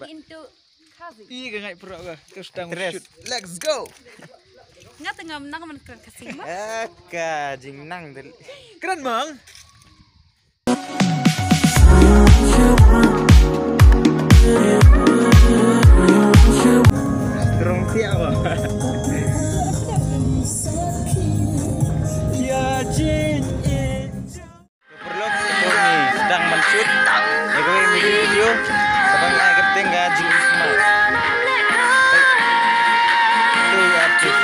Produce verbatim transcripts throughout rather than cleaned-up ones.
Into Khasi. Ih, ka ngai pro ka. Terus tang shoot. Let's go. Nga tengah menang man kren Khasi ma. Eh, ka jingnang del. Kren mang. Strong siap ba. Ya jing. Paralok, kito ngi sdang ban shoot ïa kawei ka music video. Kaba ngi ai kyrteng ka Jingim Sma. Two artist.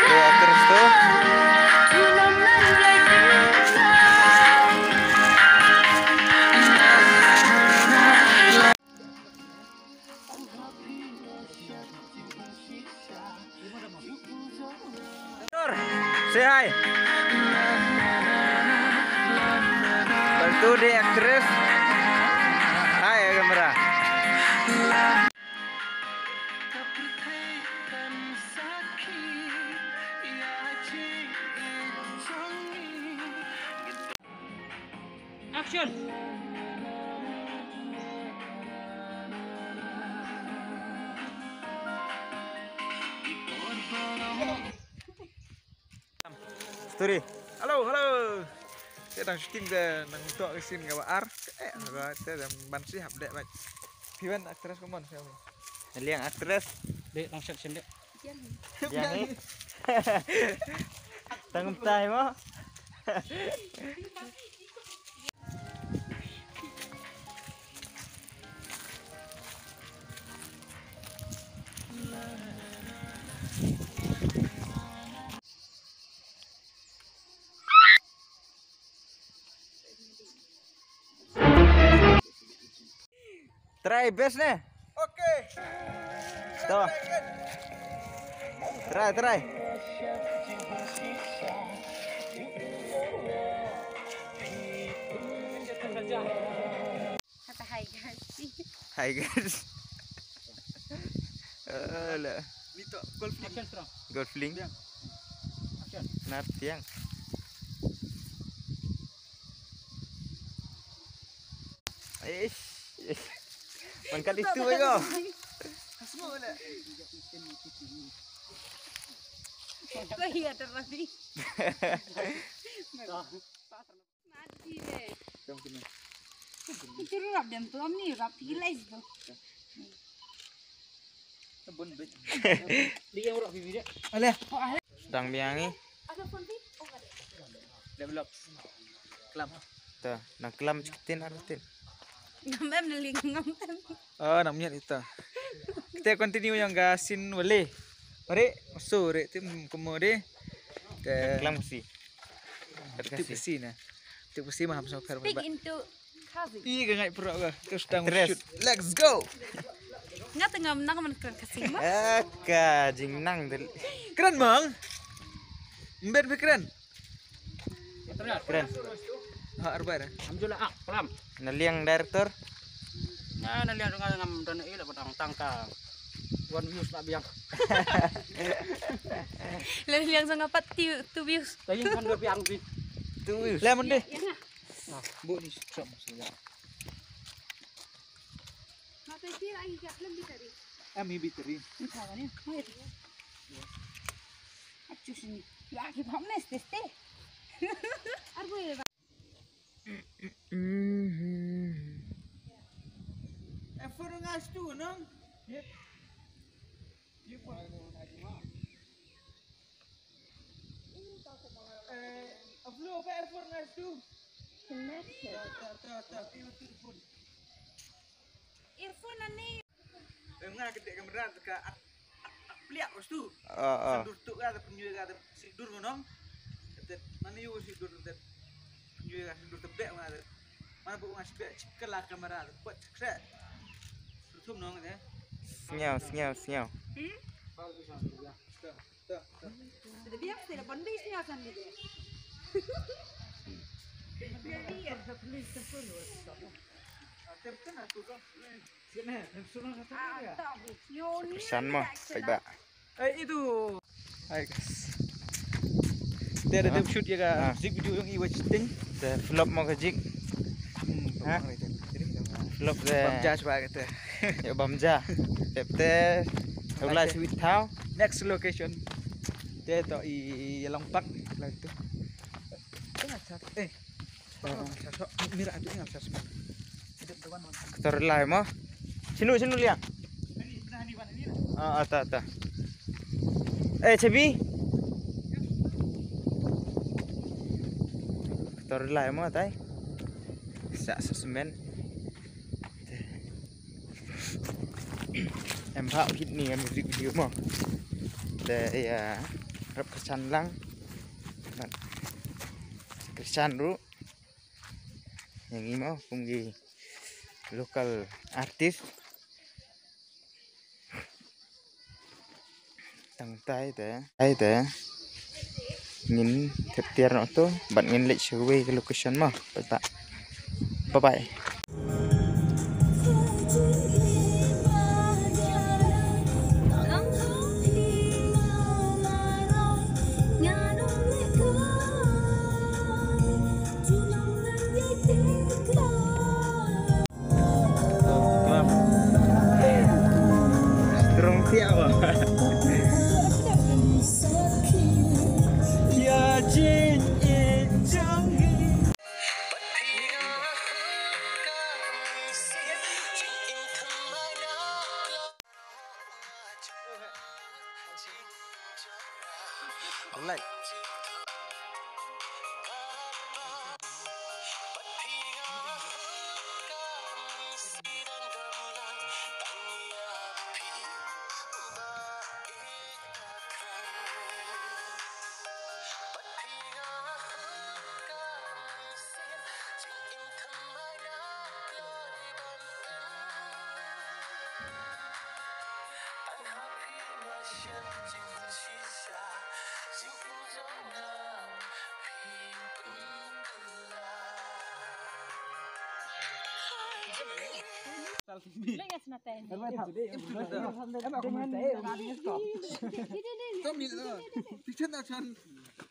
Two actors to. Say hi. Bantu the actress. Hi, camera. Action. Story. Hello, hello. Te dang shooting te nang tok scene kaba ar. Eh, ba te dang ban sih update bad. Piwan actress kumon siapa? Liang actress. Dek, langsung sini, dek. Yang ni. Tang tai mo. Try best ne? Okay. Stop. Try, try. Kata hi guys. Hi guys. Alah. Ni tu golf link. Action, strong. Golf link. Action. Nat tiang. Eish, eish. Mangkat itu ayo. Semua boleh. Kau iya terlebih. Mati deh. Itu rap dem tu, am ni rap pilai tu. Bun bit. Dia yang rap bibir dia. Alah. Sedang biang ni. Ada phone pi? Oh, ada. Develop. Kelam. Tu, nang kelam cikitin artin. Ngam em neling ngam em. Oh, nang miat kita. Kita continue yang ga scene wale. Mari, masuk, mari, tim kemo deh. Kelam si. Tip besi na. Tip besi mah ham sopher. Speak into Khasi. Ih, ka ngai pro ka. Terus tang shoot. Let's go. Nga tengah menang man kren Khasi ma. Eh, ka jingnang del. Kren mang. Mbet bi kren. Kren. Ha, arbar. Alhamdulillah, ah, pelam. Naliang director. Nah, naliang dengan ngam dan eh lah petang tangka. One views lah biang. Naliang sangat pat two, two views. Tayang kan dua biang bi. Two views. Lemon deh. Ya, ya. Ah, bu ni sok sudah. Mata isi lagi kat lem biteri. Ah, mi biteri. Entah kan ya. Mai. Acu sini. Lagi pamnes teste. Arbu ya. Effort ngas tu nang. Yep. Yep. Eh, aflo ba effort ngas tu. Ta ta ta ta. Earphone ani. Nga kete kamera ka. Pliak bos tu. Ah, ah. Sindur tu ka, penyui ka, sindur ngonong. Tet mana yu sindur tet. Penyui ka sindur tebek mana tet. Mana bu ngas bek cikela kamera tet. Buat cekre. Tutum nong tet. Sniaw, sniaw, sniaw. Hmm? Tuh, tuh, tuh. Sudah biar saya depan base ni asal ni. Biar dia. Terkena tu kan. Super San mo, paidbah. Eh, itu. Hai guys. Te da dep shoot ïa ka music video jong i Wai Chiteng. Te flop mo ka jig. Ha? Lok de. Bam ja shuwa kata. Ïa bam ja. Tep te. Ulai sweet thaw. Next location. Te to i, i long pak. Lai tu. Tengah chat. Eh. Mira atu ingat sa semua. Ktor lai mo. Sinu sinu liang. Ah, ata ata. Eh, Chebi. Ktor lai mo tai. Sa sa semen. Em bha u hit ni em music video mo. Te ïa rap kyrshan lang. Bad kyrshan ruh. Ïa ngi mo kum ki local artist. Tang tai te, tai te. Ngin thep tiar noh to, bad ngin leit sha kawei ka location mo. Bye bye. Bye bye. Strong siap, bah. Ya, Jin, eh, Jang. Alright.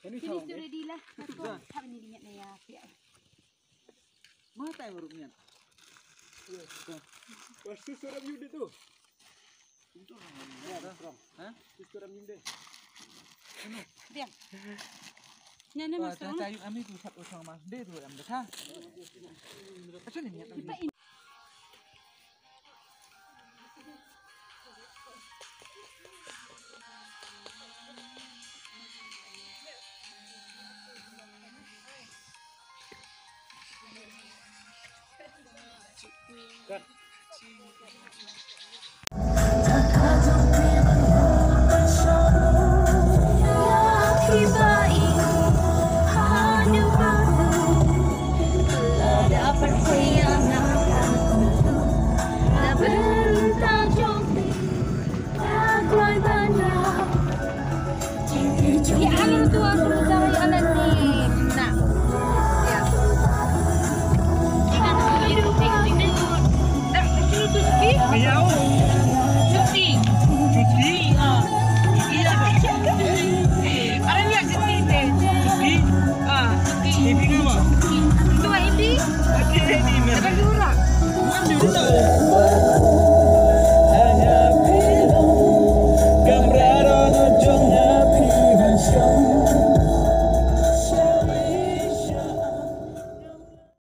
Finish tu ready lah. Aku tak ni ingat ya. Ma tai baru niat. Pas tu suara view dia tu. Itu orang. Ya, dah. Ha? Tu suara view dia. Dia. Ni ni mas. Dah tayu kami tu satu sama. Dia tu yang dah. Macam ni niat.